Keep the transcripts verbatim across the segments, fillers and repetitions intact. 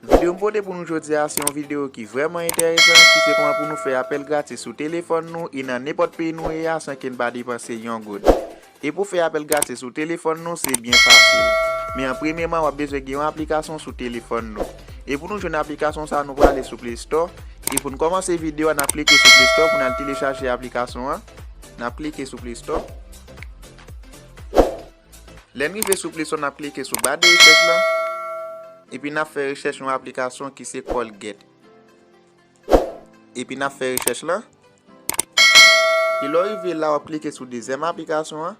Videyo m pote pou nou jodi a se yon videyo ki vrèman enteresan, ki se kòman pou nou fè apèl gratis sou telefòn nou e nan nenpòt peyi nou ye a san ke n pa depanse yon goud. E pou fè apèl gratis sou telefòn nou, se byen fasil. Men an premyèman, w ap bezwen gen yon aplikasyon sou telefòn nou. E pou nou jwenn aplikasyon sa, nou prale sou Play Store. E pou n kòmanse videyo a, n ap klike sou Play Store pou n al telechaje aplikasyon an. N ap klike sou Play Store. Lè n rive sou Play Store, n ap klike sou ba de rechèch lan. Epi n ap fè rechèch yon aplikasyon ki se Colgate. Epi n ap fè rechèch lan. E lè w rive la, w ap klike sou dezyèm aplikasyon an.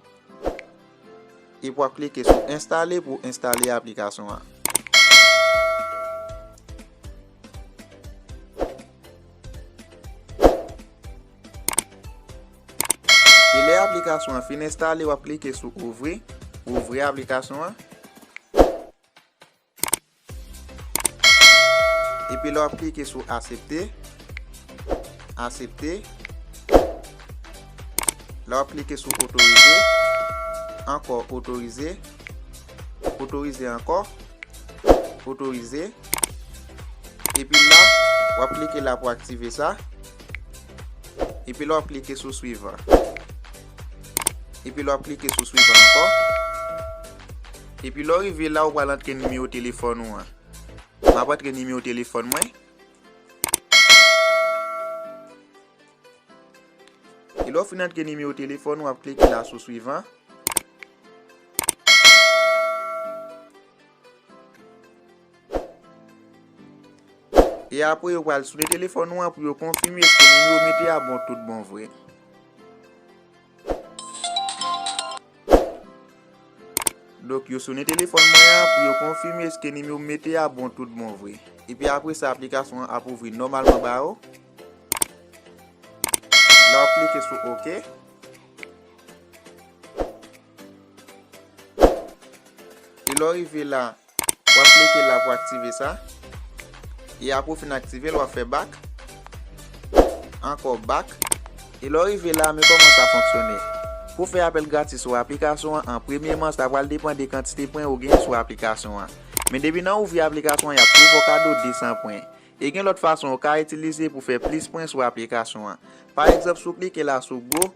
Epi w ap klike sou enstale pou enstale aplikasyon an. E lè aplikasyon an fin enstale, w ap klike sou ouvri, ouvri aplikasyon an. Epi la w ap klike sou aksepte, aksepte. La w ap klike sou otorize, ankò otorize, otorize ankò, otorize. Epi la, w ap klike la pou aktive sa. Epi la, w ap klike sou swivan. Epi la, w ap klike sou swivan ankò. Epi lè w rive la, ou pral antre nimewo telefòn ou an. M ap antre nimewo telefòn mwen. E lè w fin antre nimewo telefòn ou, w ap klike la sou swivan. E apre, yo pral sone telefòn ou an pou yo konfime èske nimewo mete a bon tout bon vre. Donk, yo sone telefòn mwen an pou yo konfime èske nimewo m mete a bon tout bon vre. Epi apre sa, aplikasyon an ap ouvri nòmalman ba yo. La, w ap klike sou oke. E lè w rive la, w ap klike la pou aktive sa. E apre w fin aktive l, w ap fè bak. Ankò bak. E lè w rive la, men kòman sa fonksyone. Pou fè apèl gratis sou aplikasyon an, an premyèman, sa pral depann de kantite pwen ou gen sou aplikasyon an. Men depi nan ouvri aplikasyon an, y ap tou fè w kado de san pwen. E gen lòt fason ou ka itilize pou fè plis pwen sou aplikasyon an. Pa egzanp, si w klike la sou go,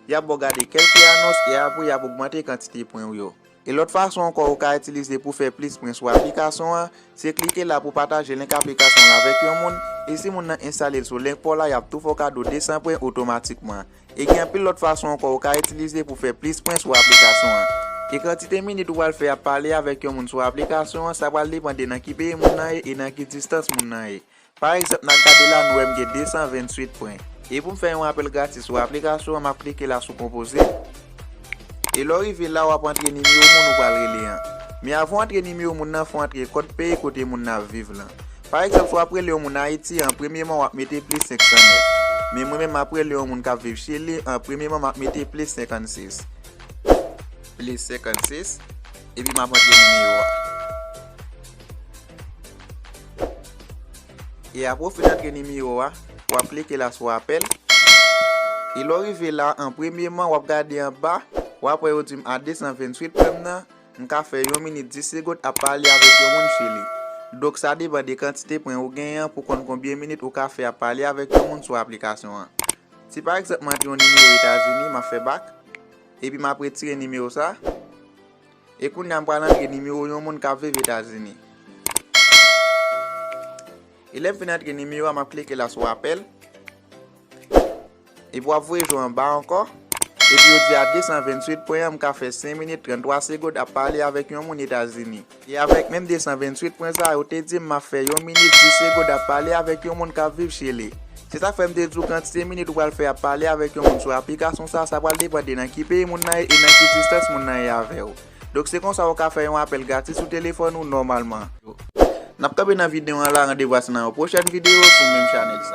y ap ba w gade kèlke anons e apre y ap ogmante kantite pwen w yo. E lòt fason ankò ou ka itilize pou fè plis pwen sou aplikasyon an, se klike la pou pataje link aplikasyon an avèk yon moun, e si moun nan enstale l sou link pa w la, y ap tou fè w kado de san pwen otomatikman. E gen anpil lòt fason ankò ou ka itilize pou fè plis pwen sou aplikasyon an. E kantite minit ou pral fè ap pale avèk yon moun sou aplikasyon an, sa pral depann de nan ki peyi moun nan ye e nan ki distans moun nan ye. Pa egzanp, n ap gade la, nou wè m gen de san venntuit pwen. E pou m fè yon apèl gratis sou aplikasyon an, m ap klike la sou konpoze. E lè w rive la, w ap antre nimewo moun ou pral rele an. Men avan w antre nimewo moun nan, fò w antre kòd peyi kote moun nan ap viv lan. Pa egzanp, si w ap rele yon moun Ayiti, an premyèman, w ap mete plis senk san nèf. Men mwen menm, m ap rele yon moun k ap viv Chili, an premyèman, m ap mete plis senkannsis. Plis senkannsis. Epi m ap antre nimewo a. E apre w fin antre nimewo a, w ap klike la sou apèl. E lè w rive la, an premyèman, w ap gade anba, w ap wè yo di m a de san venntuit pwen m nan, m ka fè yon minit dis segonn ap pale avèk yon moun Chili. Donk, sa depann de kantite pwen ou genyen an pou konn konbyen minit ou ka fè ap pale avèk yon moun sou aplikasyon an. Si pa egzanp, m antre yon nimewo Etazini, m ap fè bak, epi m ap retire nimewo sa. E kounye a, m pral antre nimewo yon moun k ap viv Etazini. E lè m fin antre nimewo a, m ap klike la sou apèl. Epi w ap voye jwe anba ankò. Epi yo di a de san venntuit pwen an, m ka fè senk minit, tranntwa segonn ap pale avèk yon moun Etazini. E avèk menm de san venntuit pwen sa, yo te di m m ap fè yon minit, dis segonn ap pale avèk yon moun k ap viv Chili. Se sa k fè m te di w kantite minit ou pral fè ap pale avèk yon moun sou aplikasyon sa, sa pral depann de nan ki peyi moun nan ye e nan ki distans moun nan ye avè w. Donk, se konsa ou ka fè yon apèl gratis sou telefòn ou nòmalman. N ap kanpe nan videyo an la, randevou a se nan yon pwochèn videyo sou menm chanèl sa.